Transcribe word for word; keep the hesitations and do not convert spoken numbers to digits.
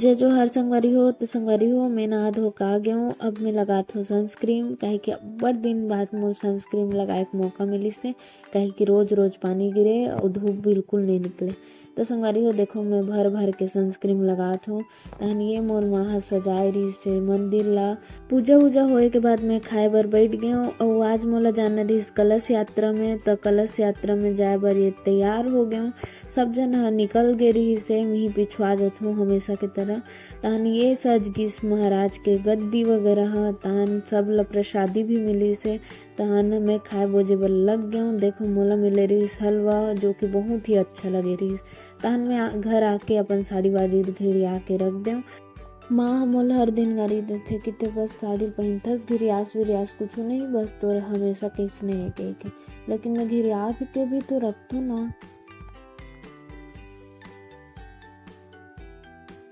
जय जोहार संगवारी हो। तो संगवारी हो, मैं नहा धो के आ गेंव। अब मैं लगात हों सनस्क्रीन, काहे कि अब्बड़ दिन बाद मोर सनस्क्रीन लगाए के मौका मिलिस हे, काहे कि रोज रोज पानी गिरे अउ धूप बिल्कुल नहीं निकले। तो संगवारी हो, देखो, मैं भर भर के सनस्क्रीन लगात हों। तहन ये मोर माँ ह सजाए रहिस हे मंदिर ला। पूजा वूजा होए के बाद मैं खाए बर बैठ गेंव अउ आज मोला जाना रहिस कलश यात्रा में, त कलश यात्रा में जाए बर ये तैयार हो गेंव। सब झन ह निकल गे रहिस हे, मिही पिछुआ जथों हमेशा के तरह। तहन ये सज गिस महाराज के गद्दी वगैरह ह, तहन सब ल प्रसादी भी मिलिस हे। तहन मैं खाए बोजे बर लग गेंव। देखो, मोला मिले रहिस हलवा, जो कि बहुत ही अच्छा लगे रहिस। तहन मैं आ-, घर आके अपन साड़ी वाड़ी घेरिया के रख देंव। माँ ह मोला हर दिन गारी देथे कि ते बस साड़ी पहिनथस, घेरियास विरियास कुछु नहीं, बस तोर हमेशा कइसने हे कहिके। लेकिन मैं घेरिया भी के भी तो रखथों ना।